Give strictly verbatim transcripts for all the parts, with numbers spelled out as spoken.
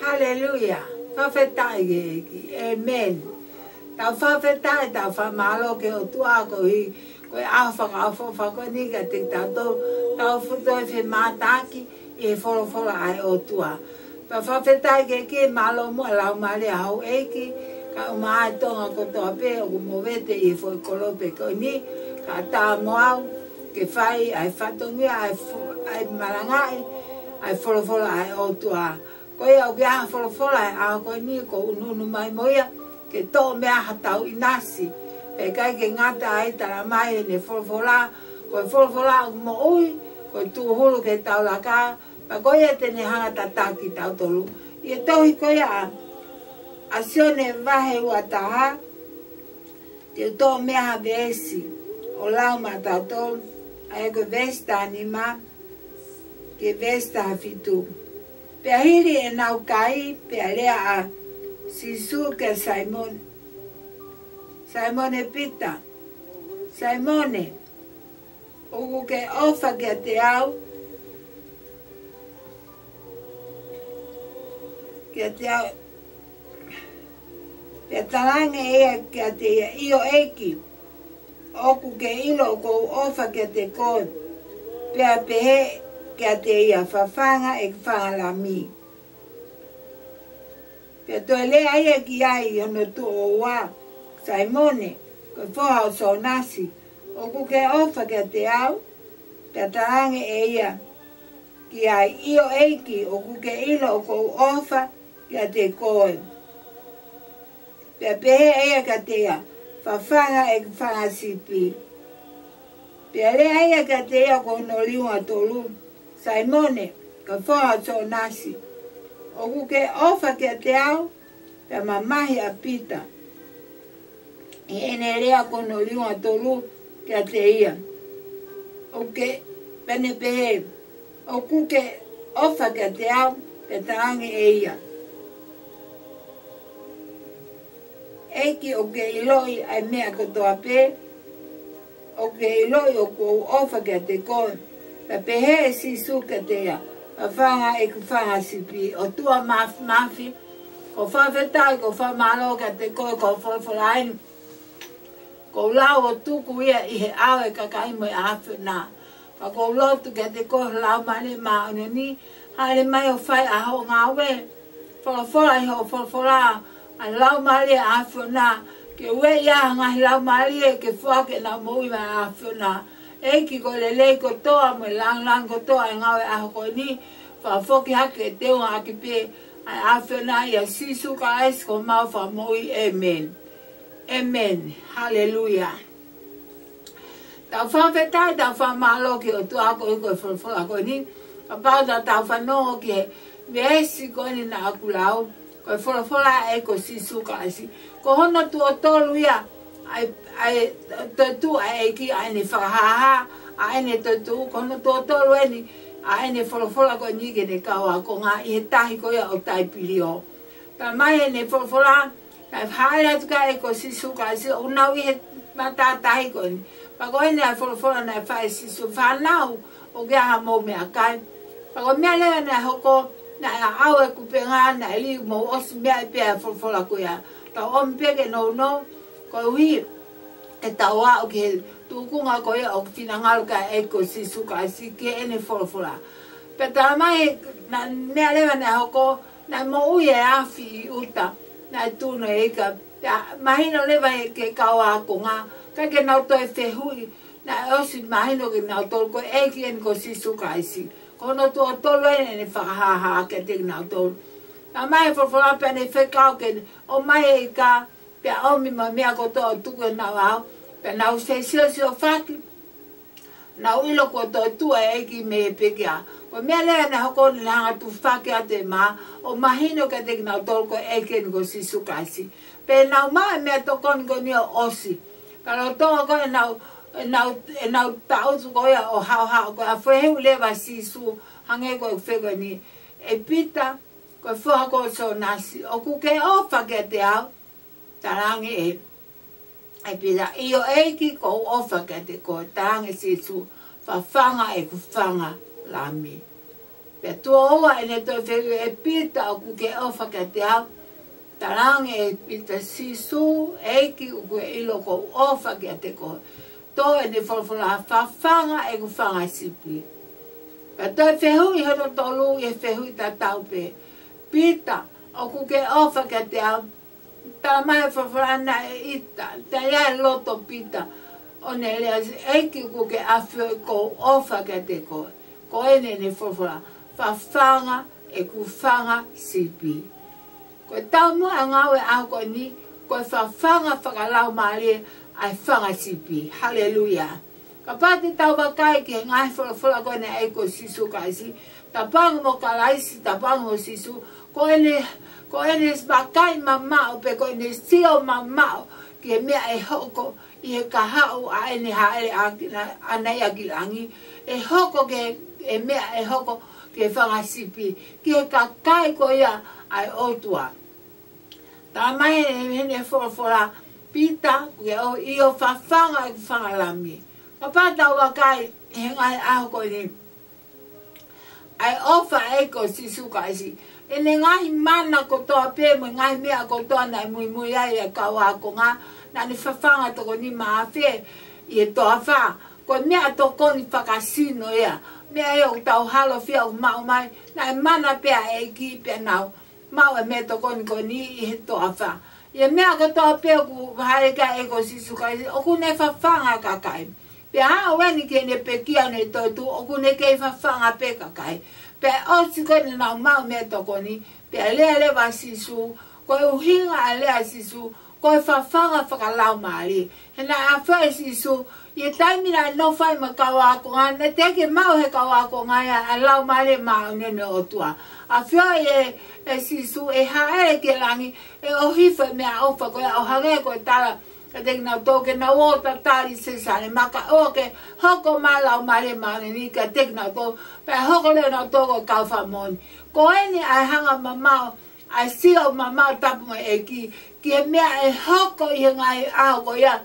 Haleluia. Fakafetaʻi ki he ʻEiki. ʻĒmeni. Tau fakafetaʻi, tau fakamālō ki he ʻOtua koeʻuhi ko e ʻaho fakaʻofoʻofa ko eni kiate kitautolu, tau fuʻu toe femātaaki ʻi he folofola ʻa e ʻOtua. Tau fakafetaʻi ki he ʻEiki, mālō muʻa e laumālie ʻa houʻeiki, kae ʻumaʻā e Tonga kotoa pē ʻoku movete ʻi he foʻi kolope ko eni, kae ʻatā mo au ke fai ʻa e fatongia, ʻa e fo-, ʻa e malangaʻi ʻa e folofola ʻa e ʻOtua. Ko ia ʻoku ʻi ai ha folofola he ʻaho ko eni ʻoku ou ʻunuʻunu mai mo ia ke toʻo mei ai haʻatau ʻinasi. Pea ʻikai ke ngata ai, talamai ʻe heʻene folofola, ko e folofola ʻoku moʻui, ko e tūhulu ki he taulaka, pea ko ia te ne hanga ʻo tataki kitautolu. ʻI he tohi ko ia ʻa, ʻa Sione vahe ua taha, te u toʻo mei ai ha veesi ʻo lau maʻatautolu, ʻa ia ko e veesi taha nima ki he veesi taha fitu. Pea hili ʻenau kai, pea lea ʻa Sīsū kia Saimone, Saimone Pita, Saimone, ʻoku ke ʻofa kiate au, kiate au? Pea talaange ʻe ia kiate ia, ʻIo ʻEiki, ʻoku ke ʻilo ʻoku ou ʻofa kiate koe. Pea pehē kiate ia, Fafanga ʻeku fanga lami. Pea toe lea ia ki ai ʻi hono tuʻo ua, Saimone, ko e foha ʻo Sonasi, ʻoku ke ʻofa kiate au? Pea talaange ʻe ia ki ai, ʻIo ʻEiki, ʻoku ke ʻilo ʻoku ou ʻofa kiate koe. Pea pehē ʻe ia kiate ia, Fafanga ʻeku fanga sipi. Pea lea ia kiate ia ko hono liunga tolu, Saimone, ko e foha ʻo Sonasi, ʻoku ke ʻofa kiate au? Pea mamahi ʻa Pita ʻi heʻene lea ko hono liunga tolu kiate ia, ʻOku ke, pea ne pehē, ʻOku ke ʻofa kiate au? Pea talaange ʻe ia, ʻEiki, ʻoku ke ʻiloʻi ʻa e meʻa kotoa pē, ʻoku ke ʻiloʻi ʻoku ou ʻofa kiate koe. Pea pehē ʻe Sīsū kiate ia, Fafanga ʻeku fanga sipi. ʻOtua Māfimafi, ʻoku ou fakafetaʻi, ʻoku ou fakamālō kiate koe ko e folofola eni. ʻOku ou lau ʻo tuku ia ʻi he ʻao ʻo e kakai mo e ʻAfiona. Ka ʻoku ou lotu kiate koe, Laumālie Māʻoniʻoni, hāʻele mai ʻo fai ʻa hoʻo ngāue. Folofola ʻi hoʻo folofola ʻa e Laumālie ʻa e ʻAfiona, ke ueʻi ʻa e ngaahi laumālie ke foaki ʻenau moʻui maʻa e ʻAfiona. ʻEiki, ko e lelei kotoa mo e lāngilangi kotoa ʻa e ngāue ʻo e ʻaho ko eni, fakafoki hake ke teunga ʻaki pē ʻa e ʻAfiona, ʻia Sīsū Kalaisi ko homau Fakamoʻui. ʻĒmeni. ʻĒmeni. Haleluia. Tau fakafetaʻi, tau fakamālō ki he ʻOtua koeʻuhi ko e folofola ko eni. Kapau te tau fanongo ki he veesi ko eni naʻa ku lau, ko e folofola ʻa e ʻEiki ko Sīsū Kalaisi. Ko hono tuʻo tolu ia ʻa e, ʻa e toetuʻu ʻa e ʻEiki, ʻa ʻene fakahāhā ʻa ʻene toetuʻu, ko hono tuʻo tolu eni ʻa ʻene folofola ko eni ki heʻene kau ākonga ʻi he tahi ko ia ʻo Taipilio. Talamai ʻe heʻene folofola, naʻe hāʻele atu ki ai e ʻEiki ko Sīsū Kalaisi ʻo nau ʻi he matātahi ko eni. Pea ko eni ʻa e folofola naʻe fai ʻe Sīsū, Fānau, ʻoku ʻi ai haʻamou meʻakai? Pea ko e meʻa leva naʻe hoko, naʻe aʻau e kupenga, naʻe lī, mou ʻosi meaʻi pē ʻa e folofola ko ia. Tau ʻomi pē ke nounou, koeʻuhi ke tau aʻu ki he tūkunga ko ia ʻoku finangalo ki ai e ʻEiki ko Sīsū Kalaisi ki heʻene folofola. Pea talamai, naʻe, meʻa leva naʻe hoko, naʻe moʻui e afi ʻi ʻuta, naʻe tunu e ika. Pea mahino leva ia ki he kau ākonga, ʻikai ke nau toe fehuʻi, naʻe ʻosi mahino kia kinautolu ko e ʻEiki eni ko Sīsū Kalaisi. Ko hono tuʻo tolu eni ʻene fakahāhā kiate kinautolu. Talamai ʻe he folofola pea ne fekau ke ʻomai e ika, pea ʻomi mo e meʻa kotoa ʻo tuku ʻenau ʻao, pea nau siosiofaki, nau ʻilo kuo toetuʻu e ʻEiki mei he pekia. Ko e meʻa leva naʻe hoko, ne hanga ʻo tufaki atu e mā, ʻo mahino kiate kinautolu ko e ʻEiki eni ko Sīsū Kalaisi. Pea nau maʻu e meʻatokoni ko eni ʻo ʻosi. Pea lolotonga ko ē ʻenau, ʻenau, ʻenau tangutu ko ia ʻo haʻohaʻo ko ia, fehuʻi leva ʻe Sīsū, hangē ko e fehuʻi ko eni, ʻE Pita, ko e foha ko Sonasi, ʻoku ke ʻofa kiate au? Talaange ʻe, ʻe Pita, ʻIo ʻEiki, ʻoku ou ʻofa kiate koe. Talaange ʻe Sīsū, Fafanga ʻeku fanga lami. Pea tuʻo ua ʻene toe fehuʻi, ʻe Pita, ʻoku ke ʻofa kiate au? Talaange ʻe Pita, Sīsū ʻEiki, ʻoku ke ʻilo ʻoku ou ʻofa kiate koe. Toʻo ʻene folofola, fafanga ʻeku fanga sipi. Pea toe fehuʻi hono tolu ʻi he fehuʻi tatau pē, Pita, ʻoku ke ʻofa kiate au? Talamai ʻe he folofola naʻe ʻita, taʻe ʻi ai loto Pita ʻo ne lea, ʻEiki, ʻoku ke ʻafioʻi ʻoku ou ʻofa kiate koe. Ko ʻene, ʻene folofola, fafanga ʻeku fanga sipi. Ko e taumuʻa e ngāue ʻaho ko eni, ko e fafanga fakalaumālie ʻa e fanga sipi. Haleluia. Kapau te tau vakai ki he ngaahi folofola ko eni ʻa e ʻEiki ko Sīsū Kalaisi, tapu ange mo Kalaisi, tapu ange mo Sīsū, ko ʻene, ko ʻene vakai mamaʻo pe ko ʻene sio mamaʻo ki he meʻa ʻe hoko ʻi he kahaʻu ʻa ʻene hāʻele ʻaki, ʻaʻana ia ki langi, ʻe hoko ki he, he meʻa ʻe hoko ki he fanga sipi, ki he kakai ko ia ʻa e ʻOtua. Talamai ʻe heʻene folofola, Pita, ʻoku ke ʻo, ʻio, fafanga ʻeku fanga lami. Kapau te tau vakai he ngaahi ʻaho ko eni, ʻa e ʻofa ʻa e ʻEiki ko Sīsū Kalaisi, ʻene ngaahi mana kotoa pē mo e ngaahi meʻa kotoa naʻe muimui ai ʻa e kau ākonga, naʻa ne fafanga tokoni mā afe ʻi he toafa. Ko e meʻatokoni fakasino ia. Meʻa ia ʻoku tau halofia ʻoku maʻu mai, naʻe mana pē ʻa e ʻEiki pea nau maʻu e meʻatokoni ko eni ʻi he toafa. ʻI he meʻa kotoa pē ʻoku hāʻele ki ai e ʻEiki ko Sīsū Kalaisi, ʻoku ne fafanga e kakai. Pea aʻu eni ki heʻene pekia ʻo ne toetuʻu, ʻoku ne kei fafanga pē e kakai. Pea ʻosi ko ē naʻa nau maʻu e meʻatokoni, pea lea leva ʻa Sīsū, ko e ʻuhinga ʻa e lea ʻa Sīsū, ko e fafanga fakalaumālie. He naʻe ʻafioʻi ʻe Sīsū, ʻi he taimi naʻe nofo ai mo e kau ākonga, naʻe teʻeki ke maʻu ʻe he kau ākonga ia ʻa e Laumālie Māʻoniʻoni ʻo e ʻOtua. ʻAfioʻi ʻe, ʻe Sīsū ʻe hāʻele ki langi, ʻe ʻohifo e meʻaʻofa ko ia ʻo hangē ko e tala kiate kinautolu ke nau ō ʻo tatali ʻi Selūsalema, kae ʻoua ke hoko mai e Laumālie Māʻoniʻoni kiate kinautolu, pea hoko leva kinautolu ko e kau fakamoʻoni. Ko eni ʻa e hanga mamaʻo, ʻa e sio mamaʻo tapu mo e ʻEiki ki he meʻa ʻe hoko ʻi he ngaahi ʻaho ko ia,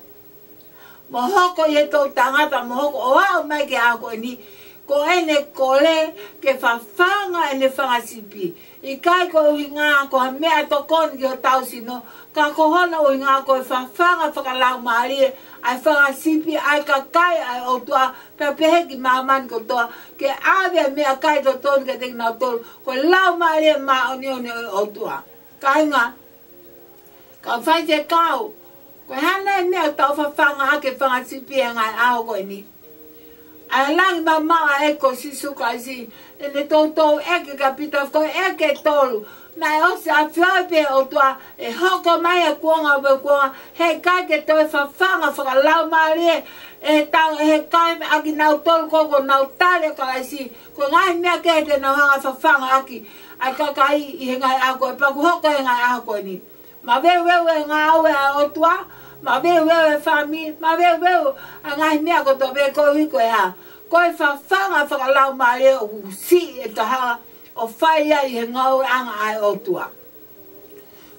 mo hoko ʻi he toʻutangata, mo hoko ʻo aʻu mai ki he ʻaho ko eni. Ko ʻene kole ke fafanga ʻene fanga sipi. ʻIkai ko e ʻuhinga ko ha meʻatokoni ki hotau sino, ka ko hono ʻuhinga ko e fafanga fakalaumālie ʻa e fanga sipi, ʻa e kakai ʻa e ʻOtua, pea pehē ki māmani kotoa, ke ʻave e meʻakai totonu kiate kinautolu, ko e Laumālie Māʻoniʻoni ʻo e ʻOtua. Kāinga, kau faifekau, ko e hā nai e meʻa ʻoku tau fafanga ʻaki e fanga sipi he ngaahi ʻaho ko eni? ʻA e langi mamaʻo ʻa e ʻEiki ko Sīsū Kalaisi, ʻene toutou ʻeke kia Pita, ko e ʻeke ʻe tolu. Naʻe ʻosi ʻafioʻi pē ʻe he ʻOtua ʻe hoko mai e kuonga mo e kuonga, heʻikai ke toe fafanga fakalaumālie ʻe he tau, ʻe he kakai ʻa kinautolu ko ē kuo nau tali ʻa Kalaisi. Ko e ngaahi meʻa kehe te nau hanga ʻo fafanga ʻaki ʻa e kakai ʻi he ngaahi ʻaho ko ē, pea ʻoku hoko he ngaahi ʻaho ko eni. Maveuveu e ngāue ʻa e ʻOtua, maveuveu e fāmili, maveuveu ʻa e ngaahi meʻa kotoa pē koeʻuhi ko e hā? Ko e fafanga fakalaumālie ʻoku siʻi e taha ʻo fai ai e ngāueʻanga ʻa e ʻOtua.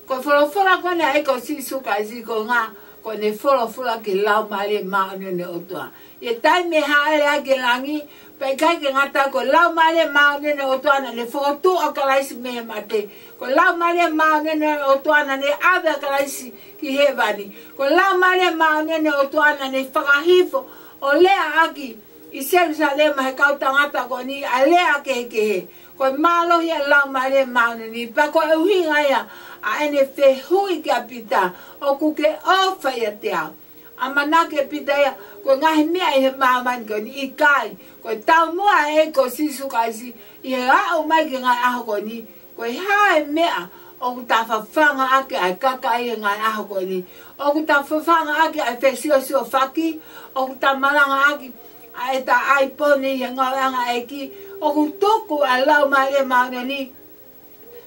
Ko e folofola ko eni ʻa e ʻEiki ko Sīsū Kalaisi ko e ʻuhinga, ko ʻene folofola ki he Laumālie Māʻoniʻoni ʻo e ʻOtua. ʻI he taimi ʻe hāʻele ai ki langi, pea ʻikai ke ngata ai, ko e Laumālie Māʻoniʻoni ʻo e ʻOtua naʻa ne fokotuʻu ʻa Kalaisi mei he mate. Ko e Laumālie Māʻoniʻoni ʻo e ʻOtua naʻa ne ʻave ʻa Kalaisi ki hēvani. Ko e Laumālie Māʻoniʻoni ʻo e ʻOtua naʻa ne fakahifo ʻo leaʻaki ʻi Selūsalema he kau tangata ko eni ʻa e lea kehekehe. Ko e mālohi ʻa e Laumālie Māʻoniʻoni, pea ko e ʻuhinga ia ʻa ʻene fehuʻi kia Pita, ʻoku ke ʻofa ʻiate au? ʻAmanaki ʻe Pita ia, ko e ngaahi meʻa ʻi he māmani ko eni, ʻikai. Ko e taumuʻa e ʻEiki ko Sīsū Kalaisi, ʻi he aʻu mai ki he ngaahi ʻaho ko eni, ko e hā e meʻa ʻoku ta fafanga ʻaki ʻa e kakai he ngaahi ʻaho ko eni? ʻOku ta fafanga ʻaki ʻa e fesiosiofaki? ʻOku ta malanga ʻaki ʻa ʻeta ʻaipone ʻi he ngāueʻanga ʻa e ʻEiki? ʻOku tuku ʻa e Laumālie Māʻoniʻoni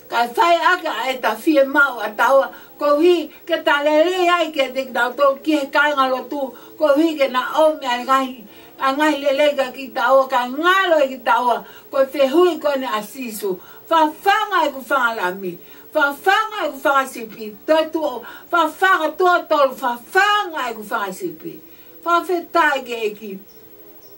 kae fai ʻaki ʻa ʻeta fiemaʻu ʻataua, koeʻuhi ke ta lelei ai kiate kinautolu, ki he kāingalotu, koeʻuhi ke na ʻomi ʻa e ngaahi, ʻa e ngaahi lelei kia kitaua, kae ngalo ʻe kitaua? Ko e fehuʻi ko eni ʻa Sīsū. Fafanga ʻeku fanga lami. Fafanga ʻeku fanga sipi. Toetuʻu, fafanga, tuʻo tolu, fafanga ʻeku fanga sipi. Fakafetaʻi ki he ʻEiki.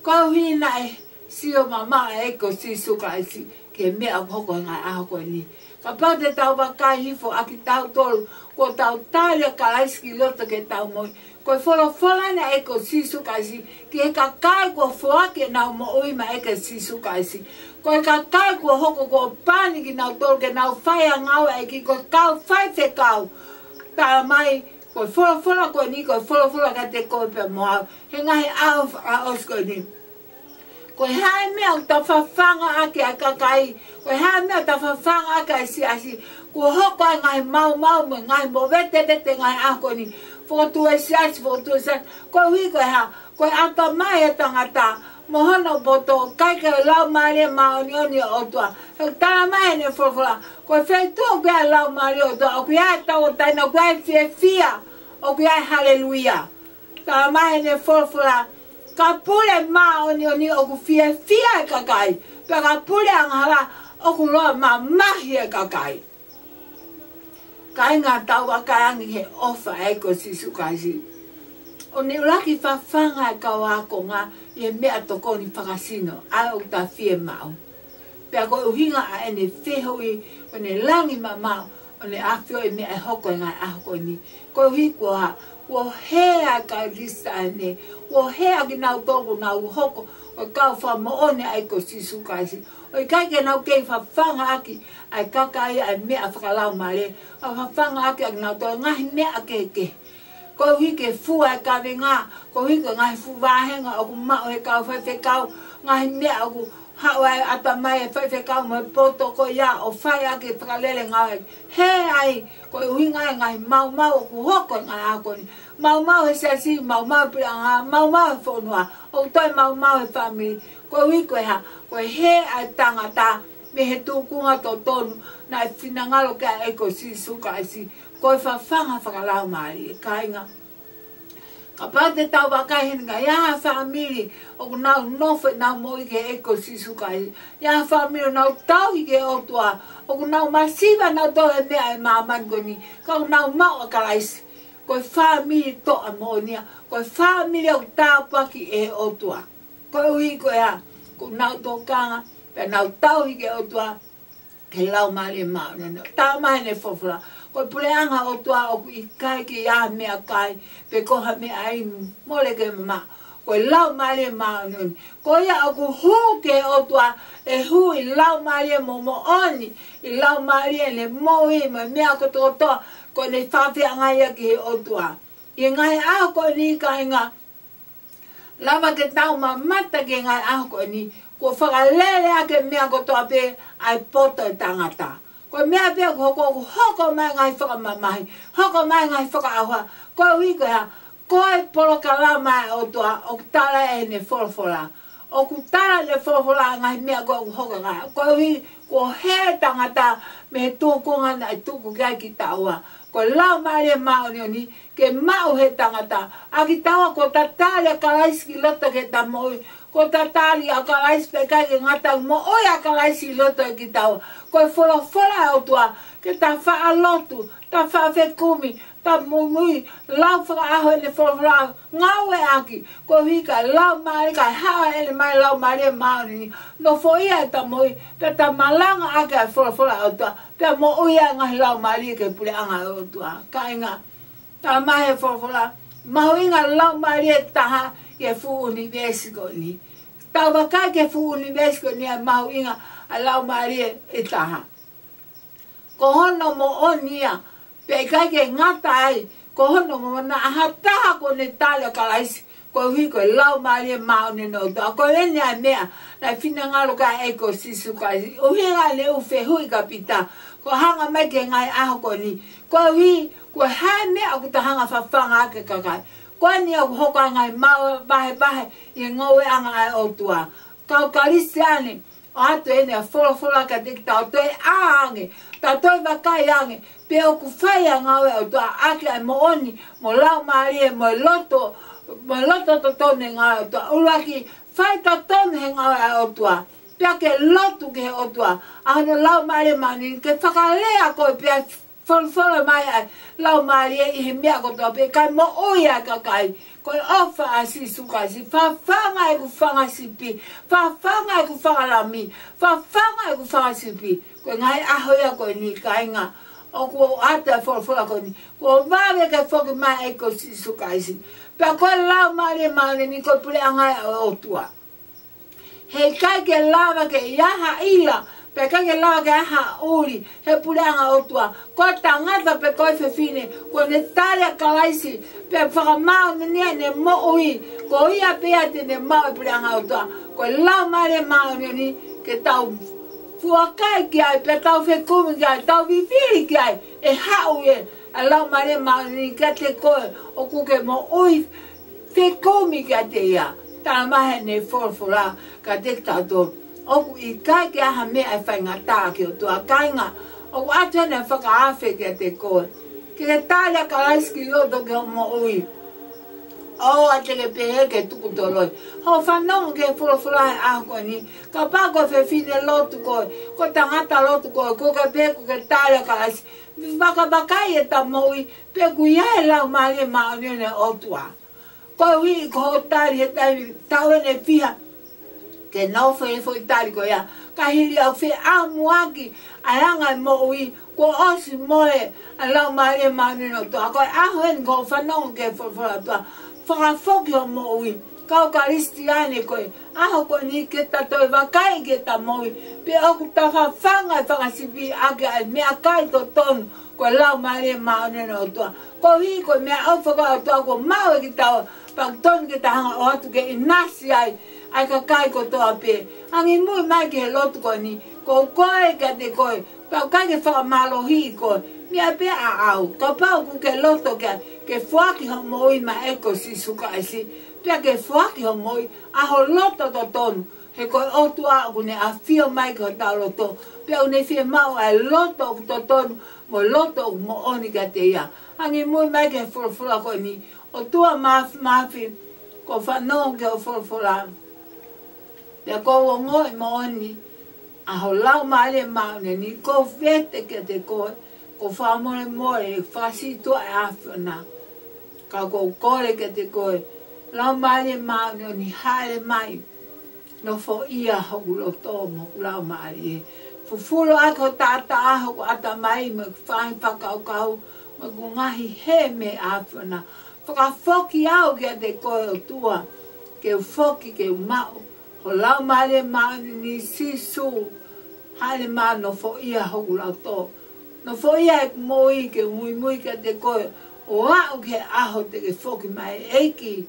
Koeʻuhi naʻe sio mamaʻo e ʻEiki ko Sīsū Kalaisi ki he meʻa ʻoku hoko he ngaahi ʻaho ko eni. Kapau te tau vakai hifo ʻa kitautolu, kuo tau tali ʻa Kalaisi ki loto ke tau moʻui. Ko e folofola eni ʻa e ʻEiki ko Sīsū Kalaisi, ki he kakai kuo foaki ʻenau moʻui maʻa e ʻEiki ko Sīsū Kalaisi. Ko e kakai kuo hoko kuo pani kinautolu ke nau fai ʻa e ngāue ʻa e ʻEiki, ko e kau faifekau. Talamai, ko e folofola ko eni, ko e folofola kiate koe pea mo au. He ngaahi ʻaho fakaʻosi ko eni. Ko e hā e meʻa ʻoku ta fafanga ʻaki ʻa e kakai, ko e hā e meʻa ʻoku ta fafanga ʻaki ʻa e siasi, kuo hoko ai e ngaahi maumau mo e ngaahi movetevete he ngaahi ʻaho ko eni. Fokotuʻu e siasi, fokotuʻu e siasi, koeʻuhi ko e hā, ko e ʻatamai ʻo e tangata, mo hono poto, ʻikai ke ʻi ai e Laumālie Māʻoniʻoni ʻo e ʻOtua. He ʻoku talamai ʻe heʻene folofola, ko e feituʻu ʻoku ʻi ai e Laumālie ʻo e ʻOtua, ʻoku ʻi ai e tauʻatāina, ʻoku ʻi ai e fiefia, ʻoku ʻi ai e haleluia. Talamai ʻe heʻene folofola, ka pule māʻoniʻoni ʻoku fiefia e kakai, pea ka pule angahala ʻoku loa mamahi e kakai. Kāinga, tau vakai ange he ʻofa ʻa e ʻEiki ko Sīsū Kalaisi. ʻOku ne ʻuluaki fafanga e kau ākonga ʻi he meʻatokoni fakasino, ʻa ia ʻoku ta fiemaʻu. Pea ko e ʻuhinga ʻa ʻene fehuʻi, ʻoku ne langi mamaʻo, ʻoku ne ʻafioʻi e meʻa ʻe hoko he ngaahi ʻaho ko eni. Koeʻuhi ko e hā, kuo hē ʻa e kau Kalisitiane, kuo hē ʻa kinautolu kuo nau hoko ko e kau fakamoʻoni ʻa e ʻEiki ko Sīsū Kalaisi. ʻOku ʻikai ke nau kei fafanga ʻaki ʻa e kakai ʻa e meʻa fakalaumālie, ʻo fafanga ʻaki ʻa kinautolu he ngaahi meʻa kehekehe. Koeʻuhi ke fua e kavenga, koeʻuhi ko e ngaahi fuʻu vāhenga ʻoku maʻu ʻe he kau faifekau, ngaahi meʻa ʻoku haʻu ai e ʻatamai ʻo e faifekau mo e poto ko ia ʻo fai ʻaki e fakalele ngāue. Hē ai, ko e ʻuhinga e ngaahi maumau ʻoku hoko he ngaahi ʻaho ko eni. Maumau he siasi, maumau he puleʻanga, maumau he fonua, ʻoku toe maumau he fāmili. Koeʻuhi ko e hā, ko e hē ʻa e tangata mei he tūkunga totonu naʻe finangalo ki ai e ʻEiki ko Sīsū Kalaisi, ko e fafanga fakalaumālie, kāinga. Kapau te tau vakai heni, ka ʻi ai ha fāmili ʻoku nau nofo ʻenau moʻui ki he ʻEiki ko Sīsū Kalaisi, ʻi ai ha fāmili ʻoku nau tauhi ki he ʻOtua, ʻoku nau masiva nautolu he meʻa ʻa e māmani ko eni, ka ʻoku nau maʻu ʻa Kalaisi, ko e fāmili toʻa moʻoni ia, ko e fāmili ʻoku tāpuaki ʻe he ʻOtua. Koeʻuhi ko e hā, ʻoku nau tokanga, pea nau tauhi ki he ʻOtua, ki he Laumālie Māʻoniʻoni. Talamai ʻe heʻene folofola, ko e puleʻanga ʻo e ʻOtua ʻoku ʻikai ke ʻi ai ha meʻakai, pe ko ha meʻa inu, mole ke mamaʻo. Ko e Laumālie Māʻoniʻoni. Ko ia ʻoku hū ki he ʻOtua, ʻe hū ʻi he laumālie mo e moʻoni, ʻi he laumālie ʻene moʻui mo e meʻa kotokotoa, ʻoku ne fakafeangai ia ki he ʻOtua. ʻI he ngaahi ʻaho ko eni, kāinga, lava ke tau mamata ki he ngaahi ʻaho ko eni, kuo fakalele ʻaki e meʻa kotoa pē ʻa e poto ʻo e tangata. Ko e meʻa pē ʻoku hoko, ʻoku hoko mai e ngaahi fakamamahi, hoko mai e ngaahi fakaʻauha. Koeʻuhi ko e hā, ko e polokalama ʻa e ʻOtua ʻoku tala ʻe heʻene folofola. ʻOku tala ʻe heʻene folofola e ngaahi meʻa ko ē ʻoku hoko he ngaahi ʻaho. Koeʻuhi kuo hē e tangata mei he tūkunga naʻe tuku ki ai kitaua. Ko e Laumālie Māʻoniʻoni ke maʻu ʻe he tangata. ʻA kitaua kuo ta tali ʻa Kalaisi ki loto ki heʻeta moʻui. Kuo ta tali ʻa Kalaisi pea ʻikai ke ngata ai, moʻui ʻa Kalaisi ʻi loto ʻiate kitaua. Ko e folofola ʻa e ʻOtua, ke ta faʻa lotu, ta faʻa fekumi, ta muimui, lau fakaʻaho ʻene folofola, ngāueʻaki, koeʻuhi ka laumālie, ka haʻu ʻa e ʻEiki mo e Laumālie Māʻoniʻoni, nofoʻia ʻeta moʻui, pea ta malangaʻaki ʻa e folofola ʻa e ʻOtua, pea moʻui ʻa e ngaahi laumālie ki he puleʻanga ʻo e ʻOtua. Kāinga, talamai ʻe he folofola, mahuʻinga e laumālie ʻe taha ʻi he fuʻu ʻunivēsi ko eni. Tau vakai ki he fuʻu ʻunivēsi ko eni, ʻa e mahuʻinga ʻa e laumālie ʻe taha. Ko hono moʻoni ia, pea ʻikai ke ngata ai, ko hono moʻoni, ha taha kuo ne tali ʻa Kalaisi, koeʻuhi ko e Laumālie Māʻoniʻoni ʻo e ʻOtua. Ko eni ʻa e meʻa naʻe finangalo ki ai e ʻEiki ko Sīsū Kalaisi. ʻUhinga ʻene ʻū fehuʻi kia Pita, ko e hanga mai ki he ngaahi ʻaho ko eni. Koeʻuhi ko e hā e meʻa ʻoku ta hanga ʻo fafanga ʻaki e kakai. Ko eni ʻoku hoko ai e ngaahi mavahevahe ʻi he ngoueʻanga ʻa e ʻOtua. Kau Kalisitiane, ʻoatu eni ʻa e folofola kiate kitaua, toe ʻā ange, ta toe vakai ange pe ʻoku fai ʻa e ngāue ʻa e ʻOtua ʻaki ʻa e moʻoni mo e laumālie mo e loto, mo e loto totonu he ngāue ʻa e ʻOtua. ʻUluaki, fai totonu e ngāue ʻa e ʻOtua. Pea ke lotu ki he ʻOtua, ʻa hono Laumālie Māʻoniʻoni ke fakalea koe pea folofola mai ʻa e Laumālie ʻi he meʻa kotoa pē, kae moʻui ʻa e kakai. Ko e ʻofa ʻa Sīsū Kalaisi. Fafanga ʻeku fanga sipi, fafanga ʻeku fanga lami, fafanga ʻeku fanga sipi. Ko e ngaahi ʻaho ia ko eni, kāinga, ʻoku ʻoatu e folofola ko eni, kuo vave ke foki mai e ʻEiki ko Sīsū Kalaisi. Pea ko e Laumālie Māʻoniʻoni ko e puleʻanga ia ʻo e ʻOtua. Heʻikai ke lava ke ʻi ai ha ʻila, pea ʻikai ke lava ke ʻi ai ha ʻuli he puleʻanga ʻo e ʻOtua. Ko e tangata pe ko e fefine kuo ne tali ʻa Kalaisi, pea fakamāʻoniʻoniʻi ʻene moʻui, ko ia pē ia te ne maʻu e puleʻanga ʻo e ʻOtua. Ko e Laumālie Māʻoniʻoni ke tau fuakaʻi ki ai, pea tau fekumi ki ai, tau vivili ki ai, ʻe haʻu ʻa e Laumālie Māʻoniʻoni kiate koe ʻoku ke moʻui fekumi kiate ia. Talamai ʻe heʻene folofola kiate kitautolu, ʻoku ʻikai ke ʻi ai ha meʻa ʻe faingataʻa ki he ʻOtua, kāinga. ʻOku ʻoatu ʻene fakaafe kiate koe ke ke tali ʻa Kalaisi ki loto ki hoʻo moʻui. ʻOua te ke pehē ke tuku toloi hoʻo fanongo ki he folofola he ʻaho ko eni. Kapau ko e fefine lotu koe, ko e tangata lotu koe, ʻoku ke pehē ʻoku ke tali ʻa Kalaisi, vakavakai ʻeta moʻui pe ʻoku ʻi ai e Laumālie Māʻoniʻoni ʻo e ʻOtua. Koeʻuhi ko hoʻo tali he taimi taʻu ʻeni ʻe fiha ke nofo he foʻi tali ko ia, ka hili ʻoku feʻamuʻaki ʻa e anga e moʻui, kuo ʻosi mole ʻa e Laumālie Māʻoniʻoni ʻo e ʻOtua. Ko e ʻaho ʻeni ko hoʻo fanongo ki he folofola ʻa e ʻOtua, fakafoki hoʻo moʻui. Kau Kalisitiane, ko e ʻaho ko eni ke ta toe vakai ki heʻeta moʻui pe ʻoku ta fafanga e fanga sipi ʻaki ʻa e meʻakai totonu, ko e Laumālie Māʻoniʻoni ʻo e ʻOtua. Koeʻuhi ko e meʻaʻofa ko ia ʻa e ʻOtua kuo maʻu ʻe kitaua, pea ʻoku totonu ke ta hanga ʻo ʻoatu ke ʻinasi ai ʻa e kakai kotoa pē. Angimui mai ki he lotu ko eni, ʻoku ou kole kiate koe, pea ʻoku ʻikai ke fakamālohiʻi koe, meʻa pē ʻaʻau. Kapau ʻoku ke loto ke, ke foaki hoʻo moʻui maʻa e ʻEiki ko Sīsū Kalaisi, pea ke foaki hoʻo moʻui ʻa ho loto totonu, he ko e ʻOtua ʻoku ne ʻafio mai ki hotau loto, pea ʻoku ne fiemaʻu ʻa e loto ʻoku totonu mo e loto ʻoku moʻoni kiate ia. Angimui mai ki he folofola ko eni. ʻOtua Māfimafi, ʻoku ou fanongo ki hoʻo folofola, pea ʻoku ou ongoʻi moʻoni ʻa ho Laumālie Māʻoniʻoni. ʻOku ou vete kiate koe, ʻoku ou fakamolemole he fakasītuʻa ʻa e ʻAfiona. Ka ʻoku ou kole kiate koe, Laumālie Māʻoniʻoni, hāʻele mai, nofoʻia hoku loto mo hoku laumālie. Fufulu ʻaki ho taʻataʻa hoku ʻatamai mo e faʻahinga fakakaukau mo e ngaahi hē, ʻAfiona. Fakafoki au kiate koe, ʻOtua, ke u foki ke u maʻu ho Laumālie Māʻoniʻoni. Sīsū, hāʻele mai, nofoʻia hoku loto, nofoʻia ʻeku moʻui ke u muimui kiate koe ʻo aʻu ki he ʻaho te ke foki mai, ʻEiki.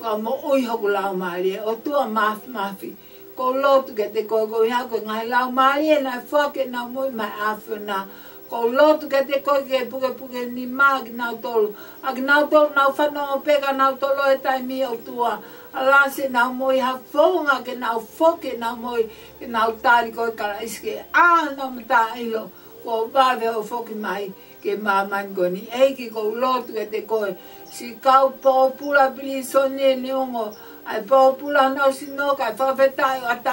Fakamoʻui hoku laumālie, ʻOtua Māfimafi. ʻOku ou lotu kiate koe, koeʻuhi ko e ngaahi laumālie naʻe foaki ʻenau moʻui maʻa e ʻAfiona. ʻOku ou lotu kiate koe ke pukepuke nima ʻakinautolu, ʻakinautolu naʻa nau fanongo pē ka nau toloi e taimi, ʻOtua. Alasi ʻenau moʻui ha founga ke nau foki ʻenau moʻui, ke nau tali koe Kalaisi, ke ʻā honau mata ʻo ʻilo kuo vave hoʻo foki mai ki māmani ko eni. ʻEiki, ʻoku ou lotu kiate koe, siʻi kau pōpula pilīsone, neongo ʻa e pōpula honau sino, kae fakafetaʻi ʻoku ʻatā,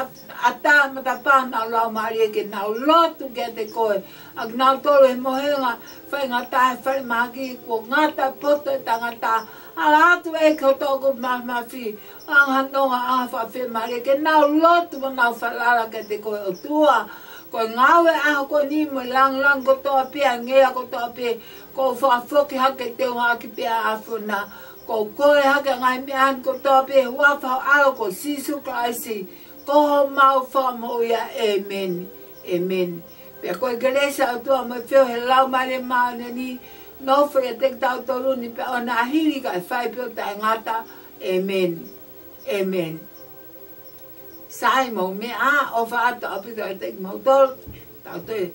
ʻatā matapā honau laumālie ke nau lotu kiate koe. ʻAkinautolu he mohenga faingataʻa he falemahaki, kuo ngata poto e tangata. Ala atu, ʻEiki, ho toʻukupu māfimafi, anga nonga, anga fakafiemālie, ke nau lotu mo nau falala kiate koe, ʻOtua. Ko e ngāue ʻaho ko eni mo e lāngilangi kotoa pē, ʻa e ngeia kotoa pē, ʻoku ou fakafoki hake, teunga ʻaki pē ʻa e ʻAfiona. ʻOku ou kole hake ʻa e ngaahi meʻa ni kotoa pē he huafa ho ʻAlo ko Sīsū Kalaisi, ko homau Fakamoʻui ia. ʻĒmeni. ʻĒmeni. Pea ko e kelesi ʻa e ʻOtua mo e feohi ʻa e Laumālie Māʻoniʻoni, nofoʻia ʻiate kitautolu ni pea ʻoua naʻa hili kae fai pē ʻo taʻengata. ʻĒmeni. ʻĒmeni. Sai, mou meʻa ā, ʻofa atu ʻaupito atu kiate kimoutolu. Tau toe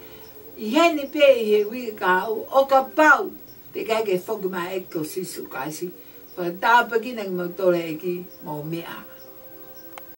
ʻi heni pē ʻi he uike kahaʻu, ʻo kapau te ke ʻai ke foki mai e ʻEiki ko Sīsū Kalaisi. Fakatāpuekina kimoutolu ʻe he ʻEiki, mou meʻa ā.